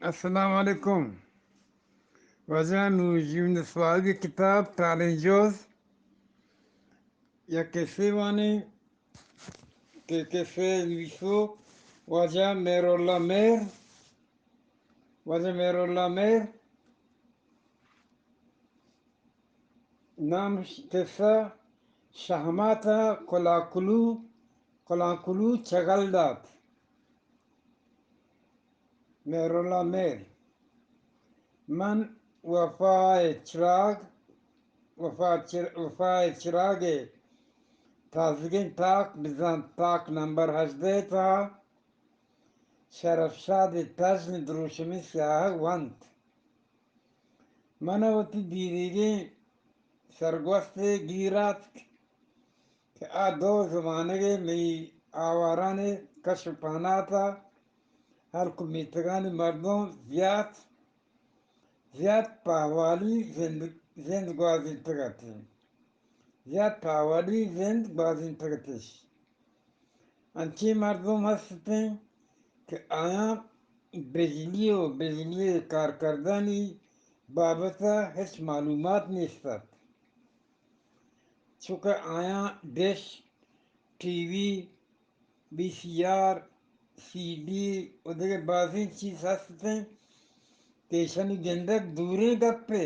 السلام علیکم۔ واجہ نور جیون سواگی کتاب ٹالیں جوز، یک کسے وانیں کہ کسے نویسو واجہ مہر اللہ مہر، واجہ مہر اللہ مہر۔ نام ش-، قصہ شہمات ءَ کلاکلو، کلاکلو چگل دات۔ مہراللہ مہر۔ من وفا ءِ چراگ، وفا چر-، وفا ءِ چراگ ءِ تازگیں تاک بزاں تاک نمبر ہژدہ ءِ تہا شرف شاد ءِ تژن دروشمیں سیاہگ ونت۔ من ءَ وتی دیریگیں سرگوستے گیر اتک کہ آ دور زمانگ ءَ مئی آواران ءِ کش ءُ پہنات ءَ ہلک ءُ میتگانی مردم زیات، زیات پہوالی زند، زند گوازینتگ ات۔ زیات پہوالی زند گوازینتگ اتش۔ انچیں مردم ہست اتیں کہ آیاں بجلی ءُ بجلی ءِ کارکردانی بابت ءَ ہچ معلومات نیست ات، چوکہ آیاں ڈش، ٹی وی، بی سی آر، سی ڈی ءُ دگہ بازیں چیز ہست اتیں کہ ایشانی گندگ دوریں گپے،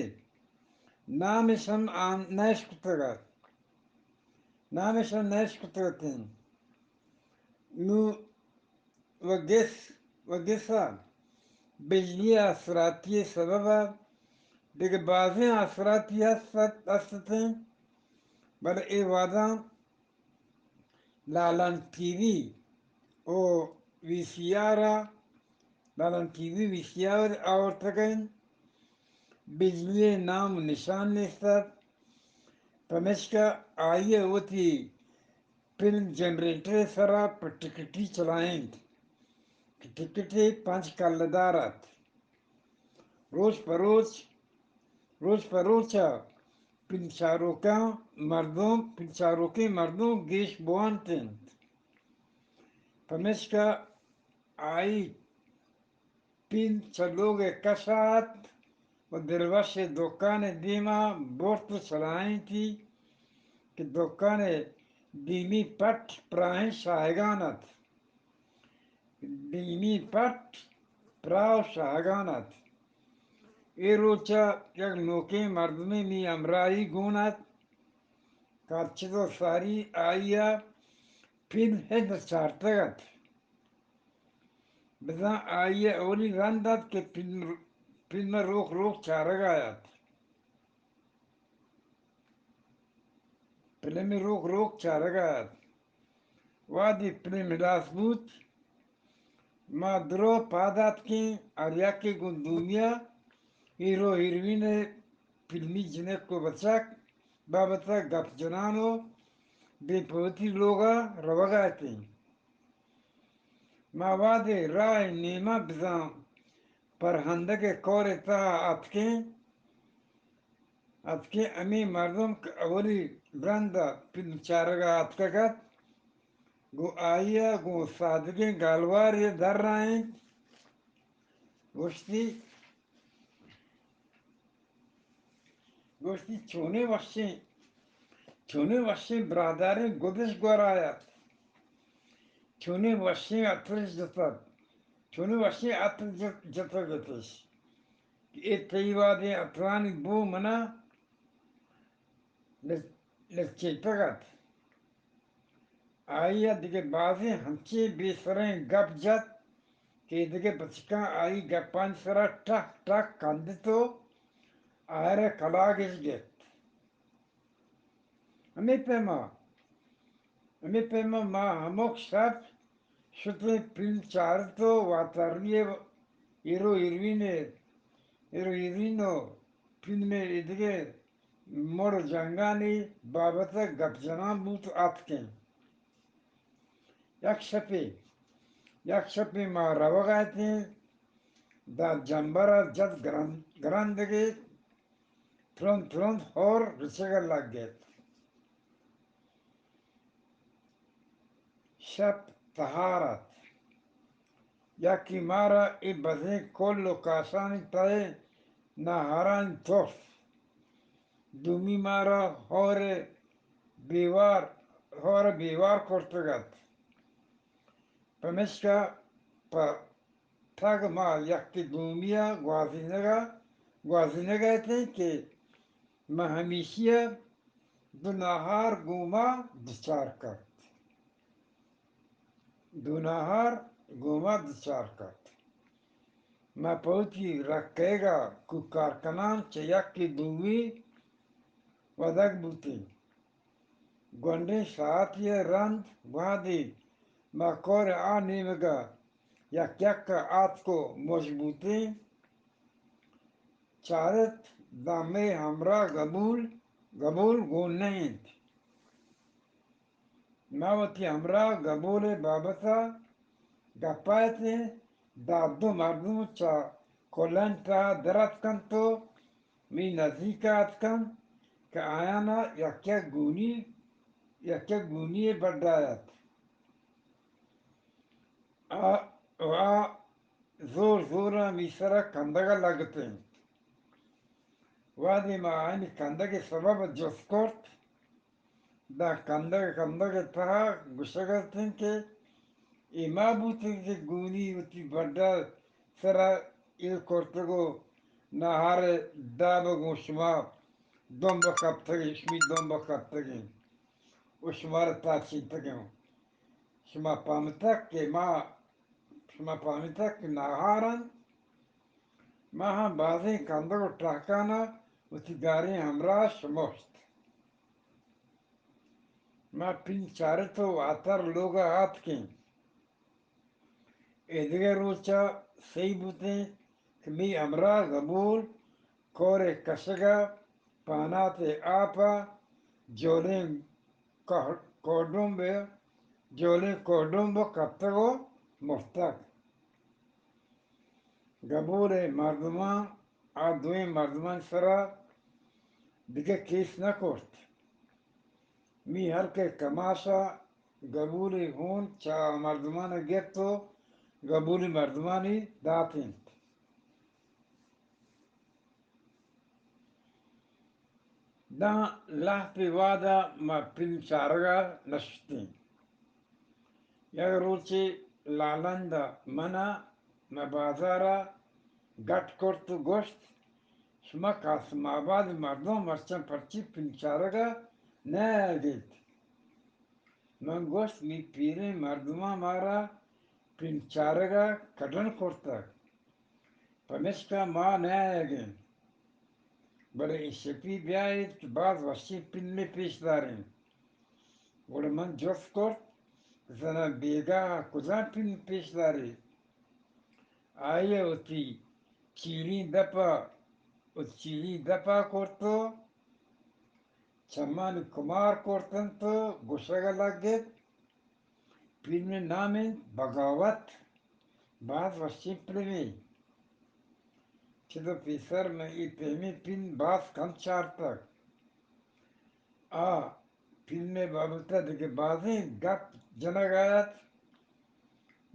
نامش ہم آ نہ اشکتگ ات۔ نامش ہم نہ اشکتگ اتیں۔ نوں و گس، و گس ءَ بجلی ءِ آسراتی ءِ سبب ءَ دگہ بازیں آسراتی ہست ات، ہست اتیں، بلے اے وہداں لالان ٹی وی ءُ وی سی آر ءَ، لالان ٹی وی وی سی آر آورتگ انت، بجلی ءِ نام ءُ نشان نیست ات، پمیشکا آئی ءَ وتی پلم جنریٹر ءِ سرا پہ ٹکٹی چلائینت کہ ٹکٹے پنچ کلدار ات۔ روچ پہ روچ، روچ پہ روچ ءَ پلم چاروکاں مردم، پلم چاروکیں مردم گیش بوانت انت۔ پمیشکا آئی پلم چہ لوگ ءِ کش ءَ ات ءُ دلوش ءِ دکان ءِ دیم ءَ برت ءُ چلائینتی کہ دکان ءِ دیمی پٹ پراہیں شاہگان ات۔ دیمی پٹ پراہ ءُ شاہگان ات۔ اے روچ ءَ یک نوکیں مردمے منی ہمراہی گون ات۔ کارچز ءُ ساری آئی ءَ پلم ہچ نہ چارتگ ات۔ بزاں آئی ءَ اولی رند ات کہ پلم، پلم ءَ روک روک چارگ ءَ ات۔ پلم ءَ روک روک چارگ ءَ ات۔ وہدے پلم ہلاس بوت، ما درو پاد آتکیں، ہر یکے گوں دومی ءَ ہیرو ہیروئن ءِ پلمی جنک ءُ بچک بابت ءَ گپ جنان ءُ دیم پہ وتی لوگ ءَ روگ ءَ اتیں۔ ما وہدے راہ ءِ نیم ءَ بزاں پرہندگ ءِ کور ءِ تہا اتکیں، اتکیں ہمے مردم کہ اولی رند ءَ پلم چارگ ءَ اتکگ ات، گوں آئی ءَ گوں سادگیں گالوارے ءَ درائینت، گوشتی، گوشتی، چونیں وشیں، چونیں وشیں براہداریں گدش گورا ات، چونیں وشیں عطرش جتگ، چونیں وشیں عطر جت، جتگ اتش کہ اے تئی وہدیں عطرانی بو منا لچ، لچیتگ ات۔ آئی ءَ دگہ بازیں ہنچیں بے سریں گپ جت کہ دگہ بچکاں آئی گپانی سرا ٹک ٹک کندت ءُ آئرا کلاگ اش گپت۔ ہمے پیما، ہمے پیما ما ہمک شپ شتیں، پلم چارت ءُ واتاری ءِ ہیرو ہیروئن ءِ، ہیرو ہیروئن ءُ پلم ءِ ایدگہ مڑ ءُ جنگانی بابت ءَ گپ جنان بوت ءُ اتکیں۔ یک شپے، یک شپے ما روگ ءَ اتیں، داں جمبر ءَ جت گرند، گرندگے، ترند ترند ہور رچگ ءَ لگ ات۔ شپ تہار ات۔ یکے مارا اے بزیں کل و کاشانی تہ ء ناہارانی ترس، دومی مارا ہور ء بیوار، ہور ء بیوار کرتگ ات۔ پمیشکا پہ تگ ما یکے دومی ء گوازینگ ء، گوازینگ ء اتیں کہ من ہمیشی ء دو ناہار گوں ما دچار کرت۔ دو ناہار گوں ما دچار کرت۔ ما پہ وتی رکیگ ء کوکار کنان چہ یکے دومی ودگ بوتیں۔ گونڈیں ساعتے ء رند وہدے ما کور ء آ نیمگ ء یک یک ء آتک و مژ بوتیں، چارت داں مئے ہمراہ گبول، گبول گون نہ انت۔ ما وتی ہمراہ گبول ء بابت ء گپ ء اتیں، داں دو مردم چہ کلانی تہا در اتکنت و منی نزیک ء اتکنت کہ آیان ء یک یک گونی، یک یک گونی ء بڈا ات۔ آ، و آ زور زور ء منی سر ء کندگ ء لگتیں۔ وہدے ما آیانی کندگ ء سبب ء جست کرت، داں کندگ کندگ ء تہا گوشگ ء اتیں کہ اے ما بوتیں کہ گونی وتی بڈ ء سر ء ایر کرتگ و ناہار ء داب ء گوں شما دمب ء کپتگ، شمی دمب ء کپتگیں و شمارا تاچینتگیں۔ شما پہمتگ کہ ما، شما پہمتگ کہ ناہار انت؟ ما ہم بازیں کندگ و ٹہکان ء وتی گاریں ہمراہ شمشت۔ ما پن چارت و واتر لوگ ء آتکیں۔ ایدگہ روچ ء سہی بوتیں کہ مئی ہمراہ گبول کور ء کشگ ء پانات ء آپ ء جولیں کہڑ-، کوڈمب ء، جولیں کوڈمب ء کپتگ و مرتگ۔ گبول ء مردماں آ دوئیں مردمانی سرا دگہ کیس نہ کرت۔ می ہلک ء کماش ء گبول ء ہون چہ آ مردمان ء گپت و گبولی مردمانی دات انت۔ داں لہتے وہد ء ما پلم چارگ ء نہ شتیں۔ یک روچے لالند ء من ء مئے بازار ء گٹ کرت و گوشت، شما قاسم آباد ء مردم مرچاں پرچی پلم چارگ ء نہ آیگ ایت؟ من گوشت، می پیریں مردماں مارا پلم چارگ ء کڈن کرتگ، پمیشکا ما نہ آیگ ایں، بلے اے شپی بیایت کہ باز وشیں پلمے پیش داریں۔ گڑا من جست کرت، زنا بیگاہ ء کجام پلم پیش داریت؟ آئی ء وتی چیریں دپ ء، وتی چیریں دپ ء کرت و چمانی کمار کرت انت و گوشگ ء لگت، پلم ء نام انت بغاوت، باز وشیں پلمے۔ چد و پیسر من اے پیمیں پلم باز کم چارتگ۔ آ پلم ء بابت ء دگہ بازیں گپ جنگ ء ات۔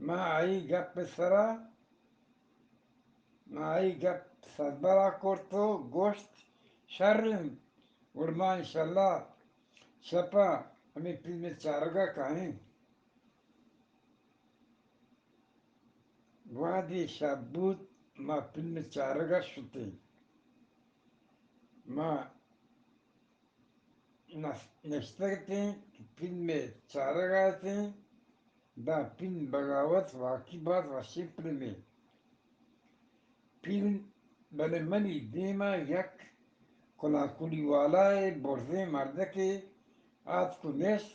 من آئی گپ ء سرا، من آئی گپ سربرا کرت و گوشت، شر انت، گڑا ما انشاءاللہ شپ ء ہمے پلم ء چارگ ء کائیں۔ وہدے شپ بوت، ما پلم ء چارگ ء شتیں۔ ما نس-، نشتگ اتیں کہ پلم ء چارگ ء اتیں، داں پلم بغاوت واقعی باز وشیں پلمے۔ پلم، بلے منی دیم ء یک کلاکلی والائے برزیں مردکے آتک و نشت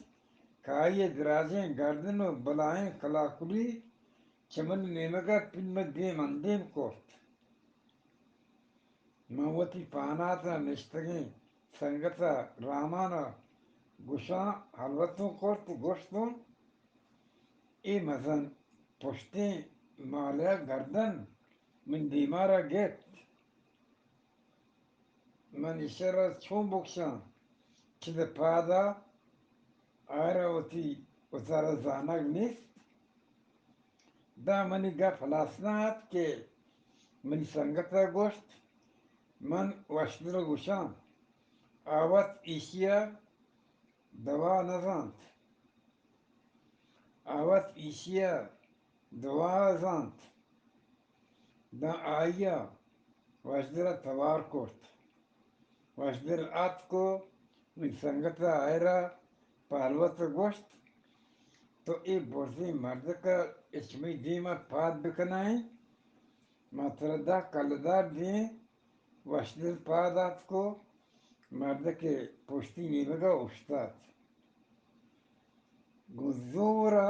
کہ آئی ء دراجیں گردن و بلاہیں کلاکلی چہ منی نیمگ ء پلم ء دیم اندیم کرت۔ من وتی پانات ء نشتگیں سنگت ء رامان ء گوشاں، ہلوتوں کرت و گوشتوں، اے مزن پشتیں مالے ء گردن من دیما را گپت۔ من ایشرا چون بکشاں؟ چد ء پادا آئرا وتی وتارا زانگ نیست۔ داں منی گپ ہلاس نہ ات کہ منی سنگت ءَ گوشت، من وشدل ءَ گوشاں، آ وت ایشی ءَ دوا نہ زانت، آ وت ایشی ءَ دوا زانت۔ داں آئی ءَ وشدل ءَ توار کرت۔ وشدل اتک ءُ منی سنگت ءَ آئرا پہ ہلوت ءَ گوشت، تو اے برزیں مردک ءَ اچ مئی دیم ءَ پاد بکنائیں، ما ترا دہ کلدار دیں۔ وشدل پاد اتک ءُ مردک ءِ پشتی نیمگ ءَ اوشتات۔ گوں زور ءَ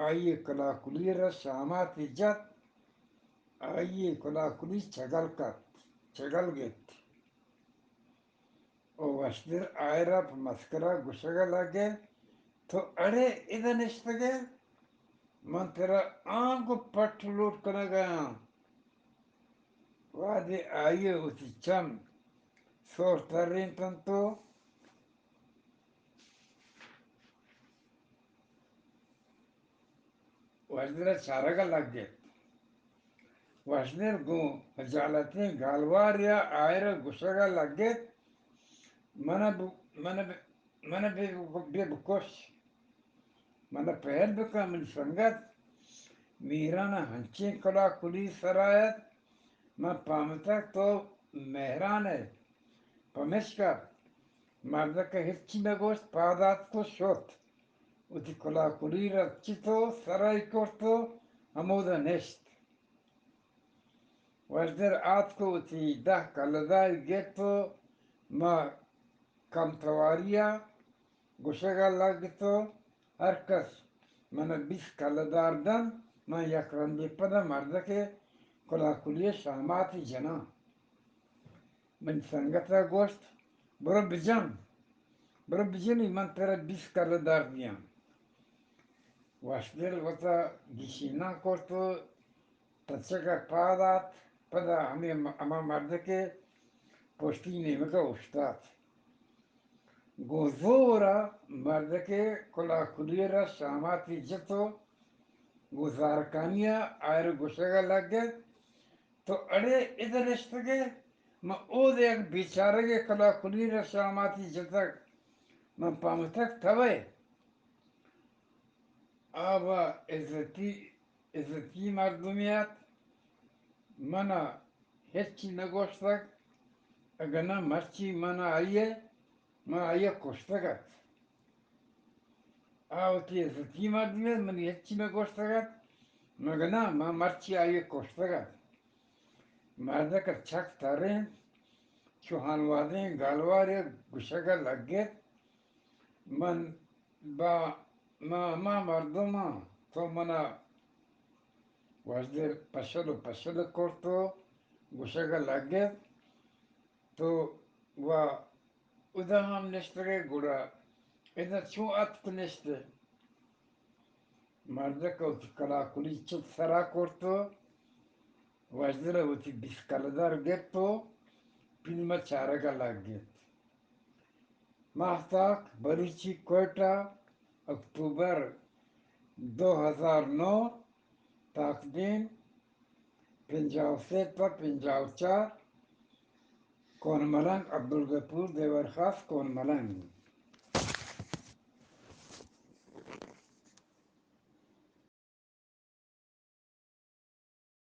آئی ءِ کلاکلی ءَ را شاماتے جت، آئی ءِ کلاکلی چگل کپت، چگل گپت۔ او وشدل آئرا پہ مسکرا گوشگ ءَ لگ ات، تو اڑے ادا نشتگ ئے؟ من ترا آنگو پٹ لوٹ کنگ ءَ آں۔ وہدے آئی ءَ وتی چم سور ترینت انت ءُ وشدل ءَ چارگ ءَ لگ ات۔ وشدل گوں ہجالتیں گالوارے ءَ آئرا گوشگ ءَ لگ ات، من ءَ ب-، من ءَ ب-، من ءَ بے، بے بکش، من ءَ پہل بکن منی سنگت۔ میران ءَ ہنچیں کلاکلی سرا ات، من پہمتگ تو مہران ئے۔ پمیشکا مردک ءَ ہچی نہ گوشت، پاد آتک ءُ شت۔ وتی کلاکلی رچت ءُ سرئی کرت ءُ ہمودا نشت۔ وشدل آتک ءُ وتی دہ کلدار گپت ءُ ما کم تواری ءَ گوشگ ءَ لگت ءُ ہر کس من ءَ بیست کلدار دنت، من یک رندے پدا مردک ءِ کلاکلی ءَ شاماتے جناں۔ منی سنگت ءَ گوشت، برو بجن، برو بجنی، من ترا بیست کلدار دیاں۔ وشدل وتا گیشیناں کرت ءُ تچک ءَ پاد آت، پدا ہمے م-، ہما مردک ءِ پشتی نیمگ ءَ اوشتات۔ گوں زور ءَ مردک ءِ کلاکلی ءَ را شاماتے جت ءُ گوں زہرکانی ءَ آئرا گوشگ ءَ لگ ات، تو اڑے ادا نشتگ ئے؟ من اود یک بیچارگے کلاکلی ءَ را شاماتے جتگ، من پہمتگ تو ئے۔ آ وَ عزتی، عزتی مردمے ات، من ءَ ہچی نہ گوشتگ، اگاں نہ مرچی من ءَ آئی ءَ، من آئی ءَ کشتگ ات۔ آ وتی عزتی مردمے ات، منی ہچی نہ گوشتگ ات، مگہ نہ من مرچی آئی ءَ کشتگ ات۔ مردک ءَ چک ترینت، چو ہنوادیں گالوارے گوشگ ءَ لگ ات، من با، ما، ما مردم آں، تو من ءَ وشدل پشل ءُ پشل کرت ءُ گوشگ ءَ لگ ات، تو وَ ادا ہم نشتگ ئے، گڑا ادا چون اتک نشت ئے؟ مردک ءَ وتی کلاکلی چک سرا کرت ءُ وشدل ءَ وتی بیست کلدار گپت ءُ فلم ءَ چارگ ءَ لگ ات۔ ماہتاک بلوچی، کوئٹہ، اکتوبر دو ہزار نو، تاکدیم پنجاہ و سے تا پنجاہ و چار، کون ملنگ، عبدالغفور دیورخاص کون ملنگ۔